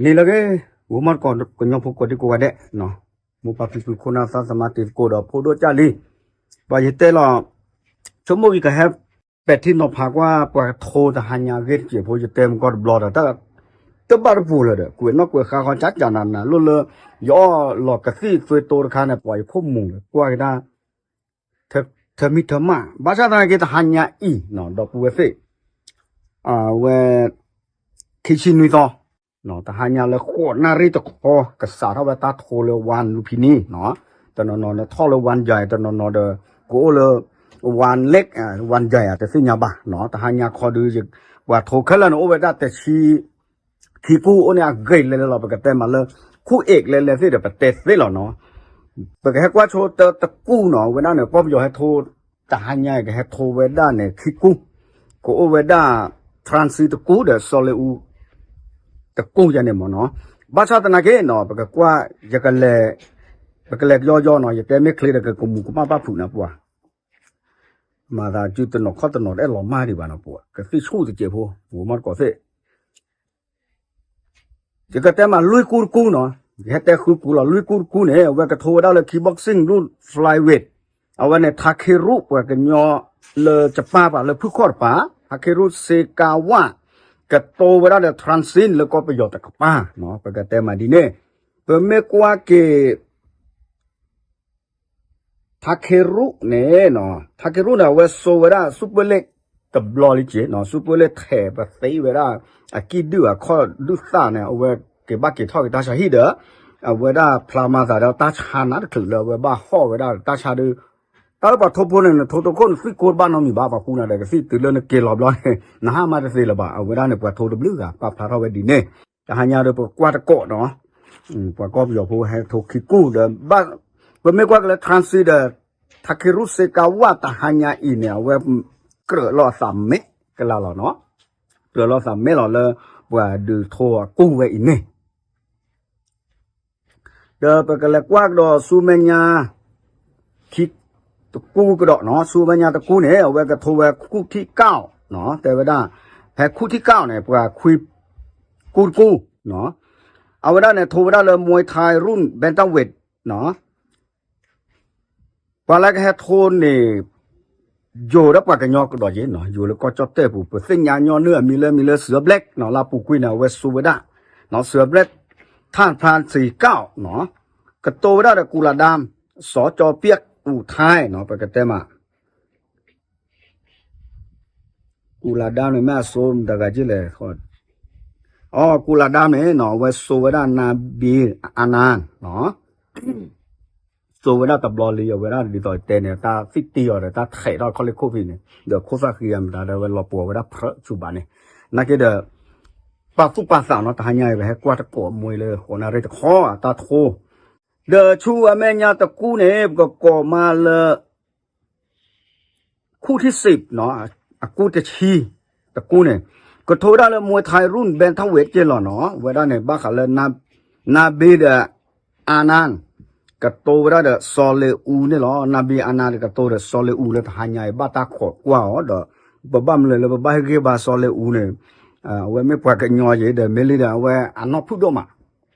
နံၤလၢအဂ့ၤ, ဂီၤမီၢ်တကိး ကညီဖိကိးဒံကိးဂၤဒဲး, မိၢ်ပၢ်ဖံဖု ခိၣ်နၢ်သးသမါတံၤသကိးဒီးဖိဒိၣ်ကၢ်လံ, ပှၤယတဲလီၤ, ဆိကမိၣ်က့ၤကဟဲ ပဲာ်ထံနီၤဖးကွၢ် ပှၤကထိတဟါညါအဂ့ၢ်တစဲးဖိ ယတဲမကီၢ်တဘျီဒီး တၢ်တဘၣ်တပူၤလၢၤဒီး ကွဲးနီၣ်ကွဲးဃါဃီ ကၠၢ်ကၠၢ်နးနးလိၣ်လၢ ယအီၣ်လီၤကသံၣ်သွဲတိတခါန့ၣ် ပှၤယခိၣ်မူၤလၢကွၢ်က့ၤတၢ် ထၢမံထၢမး ဘၣ်ဆၣ်သနာ်က့ တဟါညါအံၤ ဒီပုၢ်ဝဲၢ်သ့ၣ် အဝဲ ခံဆံနွံသီ တဟါညါလၢဃိးနၣ်ရံၣ်တခီ ကစးထီၣ်ဝဲတၢ်ထိလၢ ဝါလူဖံနံ တနီၤနီၤထီၣ်လၢ ဝါယၤ တနီၤနီၤဒီး ကအိၣ်လၢ ဝါလဲး ဝါယၤ တသ့ၣ်ညါဘၣ်, တဟါညါခီဒီး ပှၤထိခဲလၢာ်န့ၣ် အိၣ်ဝဲဒၣ်တဆံ ခံကူ အိၣ်န့ၣ်အဂ့ၤလဲၤလဲၤလီၤ ပကတဲမးလၢ ခူၣ်အဲၣ်လဲၤလဲၤသ့ၣ်ဒီး ပတဲသ့လီၤနီၤ, ပကဟဲကွၢ်ဆိတၢ်တကူနီၤ ဝဲဒၣ်န့ၣ် ကီၢ်ပယီၤဟဲထိ တဟါညါအံၤ ကဟဲထိဝဲဒၣ်န့ၣ် ခံကူ, ကအိၣ်ဝဲဒၣ် ထရၣ်စံတကူဒီး စီၤလ့အူ တကူယၤန့ၣ်မ့ၢ်နီၤ, ဘၣ်ဆၣ်သနာ်က့နီၤ ပကကွၢ် ယကလဲၤ ပကလဲၤကယီယီနီၤ ယတဲမ့ၢ်ချ့ဒီး ကကမူၤကမၣ်ပၣ်ဖုးနၤပှၤ မၤသးစုတနီၤခီၣ်တနီၤတအဲၣ်လီၤမၢ်ဒံးဘၣ်နီၤ ပှၤကသံၣ်ဆူၣ်တစဲးဖိ ဂီၤမီၢ်တကိးသ့ၣ် ယကတဲမးလွံၢ်ကူတကူနီၤ, ယဟဲတဲဃုကူလီၤ လွံၢ်ကူတကူန့ၣ် အဝဲကထိဝဲဒၣ်လၢ Kickboxing Rules Flyweight, အဝဲန့ၣ် ထါခ့ရူၣ် ပှၤကညီလၢယပၢ်ပှၤလၢဖုၣ်ခီၣ်တပၤ ထါခ့ရူၣ် စ့ကါဝၣ် ကတိၤဝဲဒၣ်ဒီး ထရၣ်စံ လၢကီၢ်ပယီၤတကပၤ, ပကတဲမးဒ်န့ၣ်, ပမ့ၢ်ကွၢ်က့ၤ ထါခ့ရူၣ်န့ၣ်, ထါခ့ရူၣ်န့ၣ် အဝဲစိာ်ဝဲဒၣ် Super Lightweight တဘျီလံက့ၤနီၤ, Super Lightweight ထဲးပသ့ဝဲဒၣ် အကံၢ်ဒုၣ်အခီၣ်ဒုၣ်သၣ်န့ၣ် အဝဲက့ၤဘၣ်က့ၤထီၣ်က့ၤတၢ်ဆါဟံၣ်ဒီး အဝဲဒၣ်ဖျါမၤသးဒီးတၢ်ဆါနးတချုးလၢ အဝဲဘၣ်ဟီၣ်ဝဲဒၣ်တၢ်ဆါဒီး တၢ်လၢပှၤထိဖိန့ၣ် နထိတခိၣ်နသွံၣ်ကိတဘၣ်နီတမံၤဘၣ်, ပှၤကူနၤဒီးကသံၣ်တုၤလၢနက့ၤလီၤဘျီန့ၣ် နဟါမးတသ့လၢၤဘၣ်, အဝဲဒၣ်န့ၣ် ပှၤထိတဘျုးဂၤ ပာ်ဖျါထီၣ်ဝဲဒ်န့ၣ်, တဟါညါဒီးပကွၢ်တကိးနီၤ, ပှၤကီၢ်ပယီၤဖိဟဲထိခံကူဒီး ပမ့ၢ်ကွၢ်က့ၤလၢ ထရၣ်စံ ဒီး ထါခ့ရူၣ် စ့ကါဝၣ် တဟါညါအံၤန့ၣ် အဝဲကြၢးလီၤအသးမဲာ်ကလၤလီၤနီၤ, ကြၢးလီၤအသးမဲာ်လီၤလၢ ပှၤဒုးထိအကူဝဲအံၤန့ၣ် ဒီးပကလဲၤကွၢ်ကဒီးဆူမဲာ်ညါ ခံ တကူကဒီးနီၤ, ဆူမဲာ်ညါတကူန့ၣ် အဝဲကထိဝဲခူၣ်ထံကၣ်နီၤ, တဲဝဲဒၣ် ဖဲခူၣ်ထံကၣ်န့ၣ် ပှၤခွံ ကူတကူ, အဝဲဒၣ်န့ၣ် ထိဝဲဒၣ်လၢ Muay Thai ရုၢ် Bantamweight နီၤ ပှၤလၢကဟဲထိန့ၣ် ယိၤဒီးပှၤကညီကဒီးယ့ၤနီၤ, ယိၤလၢကီၢ်ကၠီၣ်တဲၣ်ပူၤ ပသ့ၣ်ညါညီနုၢ်အမံၤလၢမံၤလၢ စံးအဘျဲၣ်နီၤ, လၢအပူၤကွံာ်န့ၣ် အဝဲစိာ်ဝဲဒၣ် စံးအဘျဲၣ် ထၣ်ဖျါစံးကၣ်နီၤ, ကတိၤဝဲဒၣ်ဒီး ကူလၤဒၣ် စီၤကၠီပျဲၣ်အူထဲနီၤ, ပကတဲမး ကူလၤဒၣ်န့ၣ် မ့ၢ်အစိမတၤဂၤက့လဲၣ်, အကူလၤဒၣ်န့ၣ်နီၤ အဝဲစိာ်ဝဲဒၣ် နါဘံအနါ စိာ်ဝဲဒၣ်တဘျီလံ, အဝဲဒၣ်ဒ်သိးတဲန့ၣ် တၢ်သံၣ်တ့ၢ်အီၤဒီး တၢ်ထဲးထီၣ်ခီၣ်လ့ၢ်ခိၣ်ဖံးန့ၣ် ဒီးခိၣ်သၣ်ဃံအမတၤဒီး ဝဲလီၤပှီၤဝဲဒၣ်ဖျၢၣ်ဆူဘၣ်န့ၣ်, နာ်က့ဒီး ပာ်သူၣ်ပာ်သးနီၤ, တဟါညါအံၤ ပဟဲကွၢ်တကိးမွ့လၢ ဃိးနၣ်ရံၣ်တခီ အတၢ်ထိ, ဒီးဆူအမဲာ်ညါတကူန့ၣ် ပကကိးမးလၢ ခူၣ်ထံစံးနီၤ, အကူတဆံ တကူန့ၣ် ကထိဝဲဒၣ်လၢ Muay Thai ရုၢ် Bantamweight က့လီၤနီၤ, ဝဲဒၣ်န့ၣ် ဘၣ်ဃးလၢ နါဘ့ဒီး အနါ ကတိၤဝဲဒၣ်ဒီး စီၤလ့အူန့ၣ်လီၤ, နါဘ့အနါ ကတိၤဒီး စီၤလ့အူလၢတဟါညါအံၤ ဘၣ်တၢ်ခိးကွၢ်အီၤဒီး ပဘၣ်မနုၤလၢပဘၣ်ဟ့ၣ်ဂံၢ်ဘါစီၤလ့အူန့ၣ်, အဝဲမ့ၢ်ပှၤကညီယ့ၤဒီး မ့ၢ်လံဒီး အဝဲအနီၢ်ဖုၣ်ဒိၣ်မး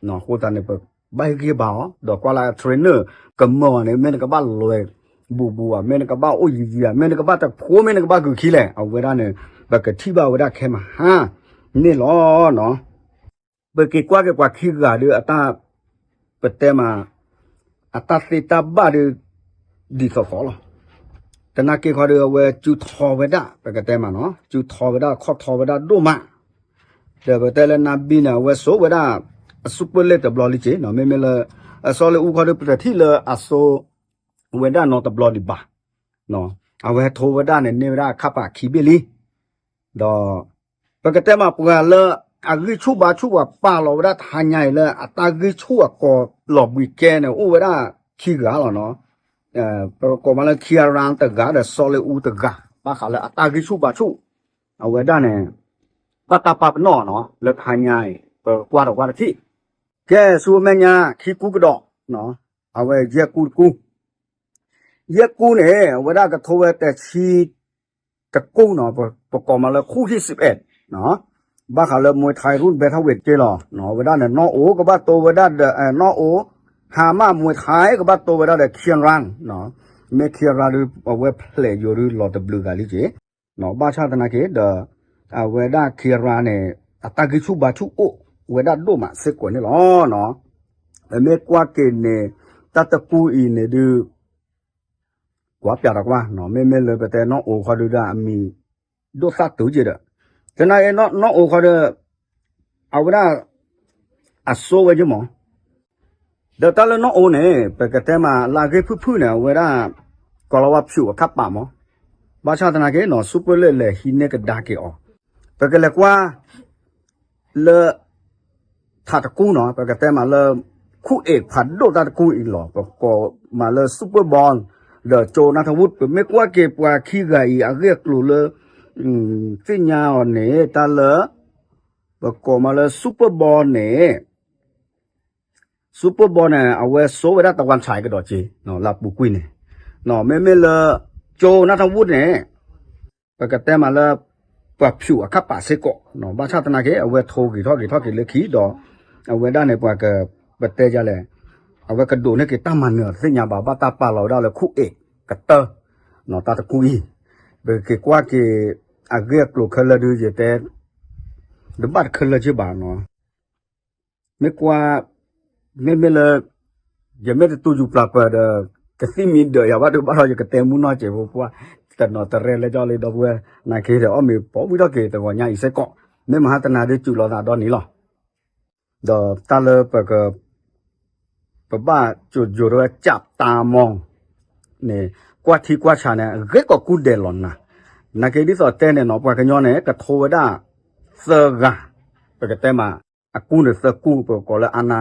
အဃိသတးန့ၣ် ပဘၣ်ဟ့ၣ်ဂံၢ်ဘါအီၤ ဒီးကွၢ်လၢအ trainer ကမၢအီၤန့ၣ် မ့ၢ်နကဘၣ်လဲၤဘူးဘူးဧါ, မ့ၢ်နကဘၣ်အိၣ်ယံၤယံၤဧါ, မ့ၢ်နကဘၣ်တဖိ မ့ၢ်နကဘၣ်ဂုာ်ခံလဲၣ်, အဝဲဒၣ်န့ၣ် ပကထံၣ်ဘၣ်ဝဲဒၣ်ခဲမဟါန့ၣ်လီၤနီၤ. ပက့ၤကွၢ်က့ၤပှၤခံဂၤဒီးအတၢ် ပတဲမး အတၢ်သ့တၢ်ဘၣ်ဒီး ဒ်သိးသိးလီၤ. သနာ်က့ခီဒီး အဝဲစုထီဝဲဒၣ် ပကတဲမးနီၤ စုထီဝဲဒၣ် ခီၣ်ထီဝဲဒၣ်ဒိၣ်မး, ဒီးပတဲလၢ နါဘံန့ၣ် အဝဲစိာ်ဝဲဒၣ် အ super lightweight တဘျီလံက့နီၤ, မ့မ့ၢ်လၢ အစီၤလ့အူခီဒီး ပတထံၣ်လၢအစိာ်ဝဲဒၣ်နီတဘျီဒံးဘၣ်, အဝဲထိဝဲဒၣ်န့ၣ် န့ၢ်ဝဲဒၣ်အခါပာ်ခံဘ့ၣ်လံ ဒီး ပကတဲမးပှၤလၢ အဂံၢ်ဆူၣ်ဘါဆူၣ်ပှၤပာ်လီၤဝဲဒၣ်တဟါညါအံၤလၢ အတၢ်ဂံၢ်ဆူၣ်အကိးလီၤဘှံးကဲန့ၣ် အိၣ်ဝဲဒၣ်ခံဂၤလီၤနီၤ. ပကိးမးလၢ ခံဂၤရၣ်တဂၤဒီး စီၤလ့အူတဂၤ ဘၣ်ဃးလၢအတၢ်ဂံၢ်ဆူၣ်ဘါဆူၣ် အဝဲဒၣ်န့ၣ် ဘၣ်တၢ်ပာ်ပနီၣ်နီၤ လၢတဟါညါအံၤ ပကွၢ်ဒီးကွၢ်တထံၣ်, ကဲဆူအမဲာ်ညါခံကူကဒီး အဝဲယဲၢ်ကူတကူ ယဲၢ်ကူန့ၣ် အဝဲဒၣ်ကထိဝဲတဆံ တကူနီၤ, ပကိးမးလၢ ခူၣ်ထံစံးအဲး, ဘၣ်ဃးလၢ Muay Thai ရူၣ်ဘဲထၣ်ဝံၤတက့ၢ်လီၤ. ဝဲဒၣ်န့ၣ် နီၣ်အိၣ်ကဘၣ်တိဝဲဒၣ်ဒီး နီၣ်အိၣ် ဟါမၢ် Muay Thai ကဘၣ်တိဝဲဒၣ်ဒီး Kian Ran မ့ၢ် Kian Ran ဒုး အဝဲဖျဲးယိာ်ဒုးလီၤတဘျုးဂၤလံက့ၤ, ဘၣ်ဆၣ်သနာ်က့ဒီး အဝဲဒၣ် Kian Ran န့ၣ် အတၢ်ဂံၢ်ဆူၣ်ဘါဆူၣ်အိၣ်ဝဲဒၣ်ဒိၣ်မးစ့ၢ်ကီးန့ၣ်လီၤ. ပမ့ၢ်ကွၢ်က့ၤန့ၣ် တၢ်တကူအံၤန့ၣ်ဒုး ကွၢ်ပျးတကွၢ်, မ့မ့ၢ်လၢပတဲနီၣ်အိၣ်ခီဒုးဒၣ်အမံၤဒိၣ်သၣ်တုၤက့ၤဒီး, သနာ်က့ နီၣ်အိၣ်ခီဒီး အဝဲဒၣ် အစိဝဲက့ၤမး, ဒီးတၢ်လၢနီၣ်အိၣ်န့ၣ် ပကတဲမးလၢအဂ့ၢ်ဖုၣ်ဖုၣ်န့ၣ် အဝဲဒၣ် ကီၤလၤဝါဖၠူးအခါပာ်မး, ဘၣ်ဆၣ်သနာ်က့နီၤ ဆူပၢၢ်လၢလဲၤဟံးန့ၢ်ကဒါက့ၤအီၤ, ပကလဲၤကွၢ် လၢ ထးတကူနီၤ ပကတဲမးလၢ ခူၣ်အ့ၣ်ဖးဒိၣ်တၢ်တကူအံၤလီၤ. ပကိးမးလၢ Super Bowl ဒီး ကၠိနၣ်ထဝူၣ်, ပမ့ၢ်ကွၢ်က့ၤပှၤခံဂၤအံၤအဂ့ၢ်အကျိၤလၢ သ့ၣ်ညါအီၤန့ၣ် တၢ်လၢ ပကိးမးလၢ Super Bowl န့ၣ် Super Bowl န့ၣ် အဝဲစိဝဲဒၣ်တဝၢ်ဆဲးကဒီးက့ၤ လၢအပူၤကွံာ်န့ၣ်, မ့မ့ၢ်လၢ ကၠိနၣ်ထဝူၣ်န့ၣ် ပကတဲမးလၢ ပှၤဖၠူးအခါပာ်စ့ၢ်ကီး, ဘၣ်ဆၣ်သနာ်က့ အဝဲထိးဂ့ၤထီၣ်ဂ့ၤထီၣ်က့ၤလၢခံဒီး အဝဲဒၣ်န့ၣ် ပှၤက ပတဲယလဲၣ်, အဝဲကဒိးန့ၢ်က့ၤတၢ်မၤနၢၤတသ့ၣ်ညါဘၣ်, ဘၣ်တၢ်ပာ်လီၤဝဲဒၣ်လၢခူၣ်အ့ၣ်ကတၢၢ် တၢ်တကူအံၤ, ပက့ၤကွၢ်က့ၤ အဂ့ၢ်အကျိၤခဲလၢာ်ဒုးယတဲ တဘၣ်တခဲလၢာ်က့ၤဘၣ်နီၤ မ့ၢ်ကွၢ် မ့မ့ၢ်လၢ ယမ့ၢ်တတူၢ်ယူၤပျၢ်ပၢၢ်ဒီး ကသံၣ်မံၤဒၢးယၤဘၣ်ဒုးဘၣ်ဒီး ယကတဲမူနီၢ်စဲးဖိပှၢ် တနီၤတရဲလၢကၠီလံဒီပုၢ်ဝဲၢ် နာ်က့ဒီး အီၣ်မ့ၤပိာ်ဝံၤထီၣ်က့ၤတဂီၤညါအံၤစ့ၢ်ကီး, မ့ၢ်မဟါတနၤဒုးစူးလီၤသးဒီနံၤလီၤ. ဒီးတၢ်လၢပက ပဘၣ်ကိၣ်ယိၤတဝဲ ကၠးတၢ်မီၢ် န့ၣ် ကွၢ်ထံကွၢ်ဆးန့ၣ် ဂ့ၤကီးကူဒဲးလီၤနၤ, နာ်က့ဒ်သိးတဲန့ၣ်နီၤ ပှၤကညီန့ၣ် ကထိဝဲဒၣ် သၢဂၤ, ပကတဲမး အကူန့ၣ်သၢကူ ပကကိးလၢအါနါ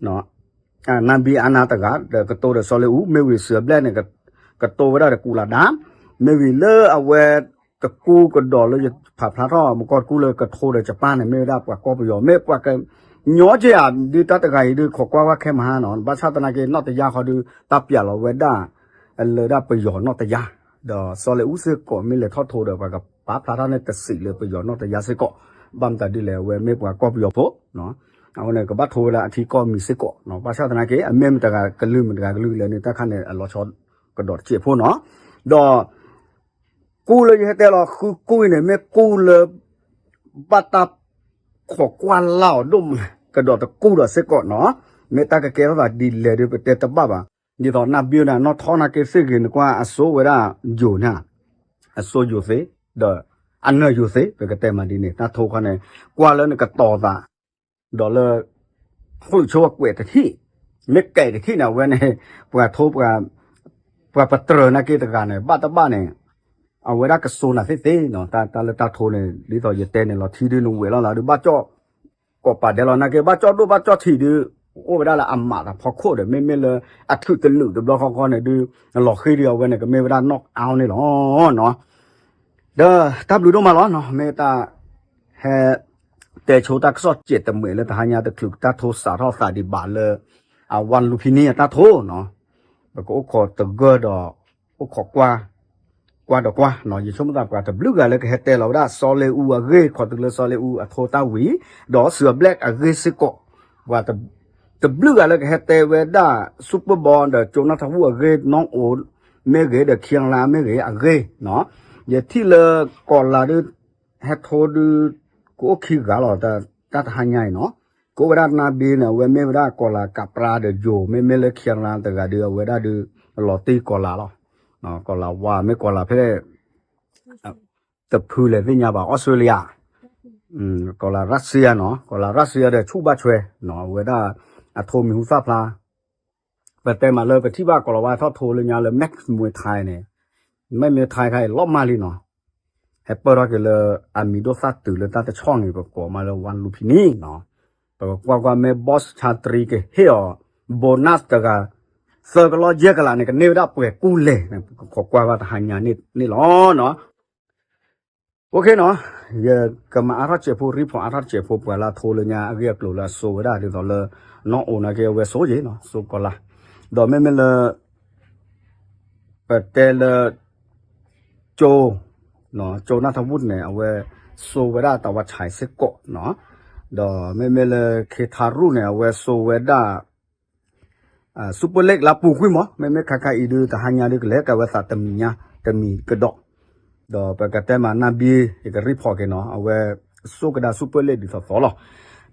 နါဘံအါနါတဂၤ ဒီးကတိၤဒီးစီၤလ့အူ မ့ၢ်ဝံၤစၢၤဘျဲၣ်န့ၣ် ကတိၤဝဲဒၣ်ဒီးကူလးဒါ, မ့ၢ်ဝံၤလၢအဝဲ တကူကဒီးလၢယဖးဖျါထီၣ် မကီၢ်တကူလၢကထိဒီးကပၢ်န့ၣ် မ့ၢ်ဝဲဒၣ်ပှၤကီၢ်ပယီၤ မ့ၢ်ပှၤကညီက့ဧါ ဒုးတၢ်တဂၤအံၤဒုး ခိးကွၢ်ဝဲခဲမဟါနီၤ ဘၣ်ဆၣ်သနာ်က့ နီၣ်တယါဃီဒုး တၢ်ပျးလီၤဝဲဒၣ် လၢဒၣ်ပယီၤနီၣ်တယါ, ဒီးစီၤလ့အူစ့ၢ်ကီး မ့ၢ်လဲၤထီၣ်ထိဒီး ပှၤကပာ်ဖျါထီၣ်န့ၣ်တစံးလၢပယီၤနီၣ်တယါစ့ၢ်ကီး, ဘၣ်မတၤဒ်လဲၣ် အဝဲမ့ၢ်ပှၤကီၢ်ပယီၤဖိ အဃိန့ၣ် ကဘၣ်ထိဝဲလၢအထံကီၢ်မံၤစ့ၢ်ကီး, ဘၣ်ဆၣ်သနာ်က့ အမ့ၢ်မတၤတဂၤကလုာ်မတၤတဂၤကလုာ်လဲၣ်န့ၣ် တၢ်ခါန့ၣ် အလီၤဆီကဒီးတစဲးဖိနီၤ, ဒီး ကူလၢယဟဲတဲလီၤဃုကူအံၤန့ၣ် မ့ၢ်ကူလၢ ဘၣ်တၢ်ခိးကွၢ်လၢ်အီၤဒိၣ်မး ကဒီးတကူဒီးစ့ၢ်ကီးနီၤ, မ့ၢ်တၢ်ကကဲထီၣ်သးဒ်လဲၣ်ဒီး ပတဲတဘၣ်ဘၣ်, ဒ်သိးနၢ်ဘံၣ်န့ၣ် နီၢ်ထီနာ်က့သ့ၣ်ဂ့ၤ နကွၢ်အစိဝဲဒၣ်ယိၤန့ၣ်, အစိယိၤသ့, ဒီး အနၢၤယိၤသ့ ပကတဲမးဒ်န့ၣ် တၢ်ထိခီန့ၣ် ကွၢ်လၢနကတီၤသး ဒီးလၢ ဖျုးဆိအကွဲးတထံၣ်, မ့ၢ်ကဲးတထံၣ်န့ၣ် အဝဲန့ၣ် ပှၤထိ ပှၤပတြၢၤနာ်က့တဂၤန့ၣ် ဘၣ်တဘၣ်န့ၣ် အဝဲဒၣ်ကစိၤနၤသ့ၣ်သ့ၣ်နီၤ, တၢ်လၢတၢ်ထိန့ၣ် ဒ်သိးယတဲန့ၣ်လီၤ ထံဒုးနဝဲၢ်လီၤလၢဒုး ဘၣ်ကၠီၣ်ကိးပာ်ဒဲးလီၤ နာ်က့ ဘၣ်ကၠီၣ်ဒိၣ်ဘၣ်ကၠီၣ်ထံးဒုး အိၣ်ဝဲဒၣ်လၢအမးသးဖီခိၣ်ဒီး မ့မ့ၢ်လၢအချုးတလုာ်တဘျီဃီဃီန့ၣ်ဒုး လီၤဃ့ဒုးအဝဲန့ၣ် ကမ့ၢ်ဝဲဒၣ် knock out န့ၣ်လီၤနီၤ, ဒီးတၢ်ဘျုးဒိၣ်မးလီၤနီၤ မ့ၢ်တၢ် ဟဲ တဲဆိတၢ်ကစီၣ်စဲးတမှဲာ်လၢတဟါညါတချုးတၢ်ထိစးထီၣ်သးဒံးဘၣ်လၢ အဝါလူဖံနံၣ်အတၢ်ထိနီၤ, ပကအိၣ်ခိးတဂၢၢ်ဒီး အိၣ်ခိးကွၢ် ကွၢ်ဒီးကွၢ်နီၤ, ယဆိကမိၣ်သးပှၤတဘျုးဂၤလၢကဟဲတဲလီၤဝဲဒၣ် စီၤလ့အူအဂ့ၢ် ခိးတုၤလၢစီၤလ့အူအထိတၢ်ဝံၤ ဒီးစၢၤဘျဲၣ်အဂ့ၢ်စ့ၢ်ကီး, ပှၤ တဘျုးဂၤလၢကဟဲတဲဝဲဒၣ် Super Bowl ဒီးကၠိနၢ်ထဝူၣ်အဂ့ၢ် နီၣ်အိၣ်မ့ၢ်ဂ့ၤ ဒီး ခံလါ မ့ၢ်ဂ့ၤ အဂ့ၢ်နီၤ, ယထံၣ်လၢကီၤလၤဒုး ဟဲထိဒုး ကအိၣ်ခံဂၤလီၤ, တၢ်တဟါညါအံၤနီၤ, ကအိၣ်ဝဲဒၣ်နါဘ့န့ၣ် အဝဲမ့ၢ်ဝဲဒၣ်ကီၤလၤကးပြါဒီးယိၤ မ့မ့ၢ်လၢခံလါတဂၤဒုး အဝဲဒၣ်ဒုး လီၤတံၢ်ကီၤလၤလီၤ, ကီၤလၤဝါမ့ၢ်ကီၤလၤဖဲ တဖုလဲၣ်သ့ၣ်ညါဘၣ် အီစထြ့လယါ ကီၤလၤရၢၣ်စံယါနီၤ, ကီၤလၤရၢၣ်စံယါဒီးဆူၣ်ဘၣ်ဆွဲနီၤ, အဝဲဒၣ်အထိမံၤဟူသၣ်ဖျါ ပတဲမးလၢပထံၣ်ဘၣ်ကီၤလၤဝါထီၣ်ထိလၢညါလၢ Max Muay Thai န့ၣ်, Max Muay Thai ခါအံၤလီၤမၢ်လံနီၤ, ဟဲပၢၢ်ထီၣ်က့ၤလၢအမံၤဒိၣ်သၣ်တုၤလၢတၢ်တဆီၣ်န့ၣ် ပကိးမးလၢ ဝါလူဖံနံၣ်နီၤ, ပကကွၢ်ကွၢ်မ့ၢ် Boss Chatri ကဟ့ၣ်အီၤ bonus တဂၤ သၢကလီၢ်ယဲၢ်ကလးန့ၣ် ကန့ၢ်ဝဲဒၣ်ပှဲၤကူလဲၣ်, ပကခိးကွၢ်ဘၣ်တဟါညါန့ၣ်လီၤနီၤ. အိၣ်ခ့နီၤ, ယကမၤအါထီၣ်စဲးဖိ report အါထီၣ်စဲးဖိ ပှၤလၢအထိလၢညါအဂ့ၢ်အကျိၤလၢအစိဝဲဒၣ်ဒ်သိးလၢ နီၣ်အိၣ်နာ်က့အဝဲစိယ့ၣ်နီၤ စိကီၤလၤ, ဒီးမ့မ့ၢ်လၢ ပတဲလၢ ကၠိ ကၠိနၢ်ထဝူၣ်န့ၣ် အဝဲ စိာ်ဝဲဒၣ်တၢ်ဝါဆဲးစ့ၢ်ကီးနီၤ, ဒီးမ့မ့ၢ်လၢခ့ထါရူၢ်န့ၣ် အဝဲစိာ်ဝဲဒၣ် Super League လၢပူၤကွံာ်မး, မ့မ့ၢ်ခါခါအံၤဒုး တဟါညါဒုး ကလဲၤကၤဝဲသးတမံၤညါ တမံၤကဒီး, ဒီးပကတဲမးနၢ်ဘံ ယက report က့ၤနီၤ, အဝဲစိာ်ကဒါ Super League ဒ်သိးသိးလီၤ.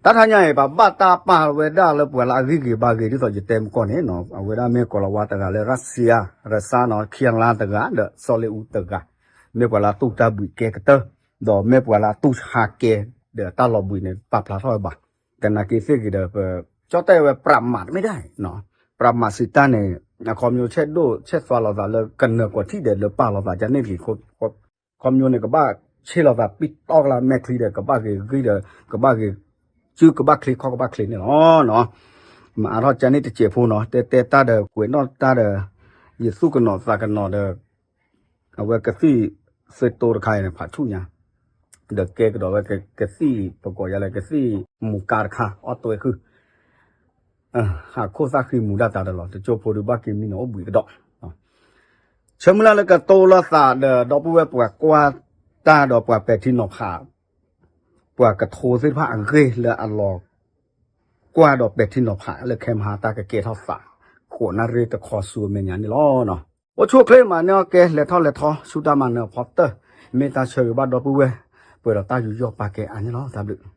တၢ်တဟါညါအံၤ ပဘၣ်တၢ်ပာ်ဝဲဒၣ်လၢပှၤလၢအဂ့ၢ်ဂ့ၤဘါဂ့ၤ ဒ်သိးယတဲမကီၢ်န့ၣ်နီၤ, အဝဲဒၣ်မ့ၢ်ကိၤလၤဝါတဂၤလၢ ရၢၡံယါ, ရၢၡါနီၤ, ခံလါတဂၤ ဒီးစီၤလ့အူတဂၤ, မ့ၢ်ပှၤလၢအတူၢ်တၢ်ဘှံးကဲကတၢၢ်, ဒီးမ့ၢ်ပှၤလၢအတူၢ်ဟးကဲ ဒီးတၢ်လီၤဘှံးန့ၣ် ပာ်ဖျါထီၣ်ဝဲဘၣ်. သနာ်က့သ့ၣ်ဂ့ၤဒီး ပကၠီၣ်တဲၣ်ဝဲပြးမးတမ့ၢ်ဒၣ်, ပြးမးစံးတၢ်န့ၣ် အခီပညီဆဲးဒိၣ်ဆဲးသွါလိာ်သးလၢကနၢၤကွီၤထံၣ်ဒီးလၢပာ်လိာ်သးကန့ၣ်တဂ့ၤ, ခီပညီန့ၣ် ကဘၣ်ဆ့ၣ်လိာ်သးပံတီၢ်ကလါမဲာ်ချံဒီး ကဘၣ်ဂ့ၤဂ့ၤဒီး ကဘၣ်ဂ့ၤ စုကဘၣ်ချ့ခီကဘၣ်ချ့န့ၣ်လီၤ. မၤအါထီၣ်ကန့ၣ်တစဲးဖိနီၤ, တဲတဲတၢ်ဒီးကွဲးနီၣ်တၢ်ဒီး ယသူၣ်ကနိးသးကနိးဒီး အဝဲကသံၣ်သုးတိတခါအံၤန့ၣ် ဖးဆူၣ်ညါ, ဒီးကဲကဒီးဝဲကသံၣ်ပကိးယၤလၢကသံၣ်မူကါတခါ အီၣ်တွဲဃုာ် ဟးခိၣ်သၣ်ဃံမူၤဒၣ်တၢ်ဒီးလီၤ. တကၠိဖိဒုးဘၣ်က့ၤမံနီၤအိၣ်ဘှံးကဒီး, ဆၢမုၢ်လၢ်လၢကတိၤလိာ်သးဒီး ဒီပုၢ်ဝဲၢ်ပှၤကွၢ်တၢ်ဒီးပှၤပဲာ်ထံနီၤဖး ပှၤကထိသ့ၣ်တဖၣ်အဂ့ၢ်လၢအလီၤ ကွၢ်ဒီးပဲာ်ထံနီၤဖးလၢခဲမဟါတၢ်ကကဲထီၣ်သး ဃိးနၣ်ရံၣ်တခီဆူအမဲာ်ညါန့ၣ်လီၤ. အိၣ်ဆူၣ်အိၣ်ချ့မၤန့ၢ်အီၣ်ကဲ လဲၤထီၣ်လဲၤထီ ဆူတၢ်မၤနၢၤအဖီတၢၢ်, မ့ၢ်တၢ်ဆၢဂ့ၤဘၣ်ဒီပုၢ်ဝဲၢ် ပှဲၤဒီးတၢ်ယူးယီၣ်ပာ်ကဲအါန့ၣ်လီၤ. တၢ်ဘျုး